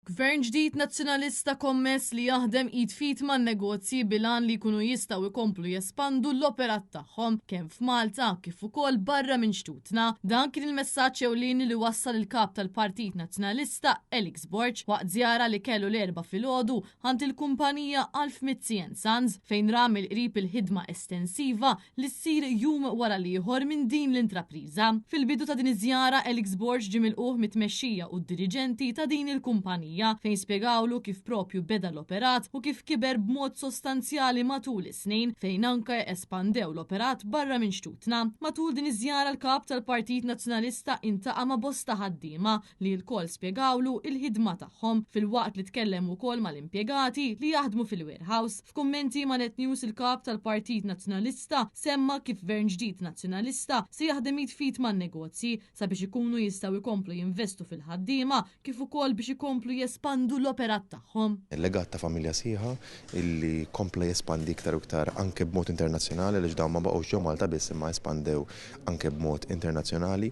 Gvern ġdid Nazzjonalista kommess li jaħdem id f'id man-negozji bil-għan li jkunu jistgħu jkomplu jespandu l-operat tagħhom kemm f'Malta kif ukoll barra minn xtutna. Dan kien il-messaġġ ewlieni li wassal il-Kap tal-Partit Nazzjonalista Alex Borg waqt żjara li kellu l-Erbgħa filgħodu għand il-kumpanija Alf Mizzi and Sons fejn ra mill-qrib il-ħidma estensiva li ssir jum wara l-ieħor minn din l-intrapriża. Fil-bidu ta' din iż-żjara, Alex Borg ġie milqugħ mit-tmexxija u d-diriġenti ta' din il-kumpanija fejn spjegawlu kif propju beda l-operat u kif kiber b'mod sostanzjali matul is-snin fejn anke espandew l-operat barra minn xtutna. Matul din iż-żjara l-Kap tal-Partit Nazzjonalista intaqa' ma' bosta ħaddiema li lkoll spjegawlu l-ħidma tagħhom filwaqt li tkellem ukoll mal-impjegati li jaħdmu fil-warehouse. F'kummenti ma' Net News il-Kap tal-Partit Nazzjonalista semma kif Gvern ġdid Nazzjonalista se jaħdem id f'id man-negozji sabiex ikunu jistgħu jkomplu jinvestu fil-ħaddiema kif ukoll biex ikomplu jespandu l-operat tagħhom. Legat ta' familja sħiħa illi kompla jespandi iktar u iktar anke b'mod internazzjonali għaliex dawn ma baqgħux ġo Malta biss imma espandew anke b'mod internazzjonali.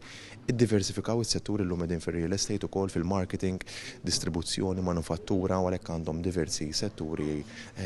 Iddiversifikaw is-settur illum qegħdin fir-real estate ukoll, fil-marketing, distribuzzjoni, manufattura u għalhekk għandhom diversi setturi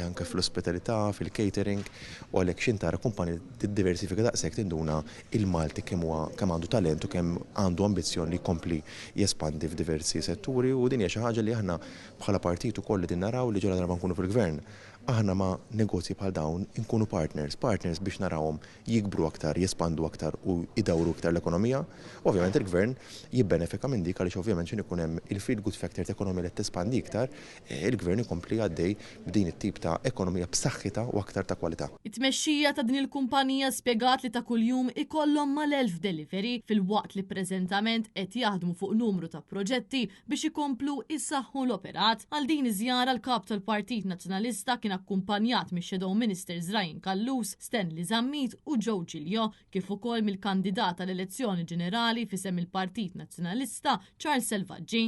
anke fl-ospitalità, fil-catering u għalhekk x'int tara kumpanija tiddiversifika daqshekk tinduna il-Malti kemm huwa kemm għandu talent u kemm għandu ambizzjoni li jkompli jespandi f'diversi setturi u din hija xi ħaġa li aħna bħala partit ukoll qegħdin naraw li ġala darba nkunu fil-gvern aħna ma' negozji bħal dawn inkunu partners, partners biex narawhom jikbru aktar, jespandu aktar u jdawru iktar l-ekonomija. U ovvjament il-gvern jibbenefika minn dik għaliex ovvjament x'in ikun hemm il-feel good factor ta' ekonomija li qed tespandi iktar, il-gvern ikompli għaddej b'din it-tip ta' ekonomija b'saħħitha u aktar ta' kwalità. It-tmexxija ta' din il-kumpanija spjegat li ta' kuljum ikollhom mal-1,000 delivery filwaqt li preżentament qed jaħdmu fuq numru ta' proġetti biex ikomplu jsaħħu l-operat. Għal din iż-żjara l-Kap tal-Partit Nazzjonalista kien akkumpanjat mix-Shadow Ministers Ryan Callus, Stanley Zammit u Joe Giglio, kif ukoll mill-kandidat għall-elezzjoni ġenerali f'isem il-Partit Nazzjonalista Charles Selvaggi.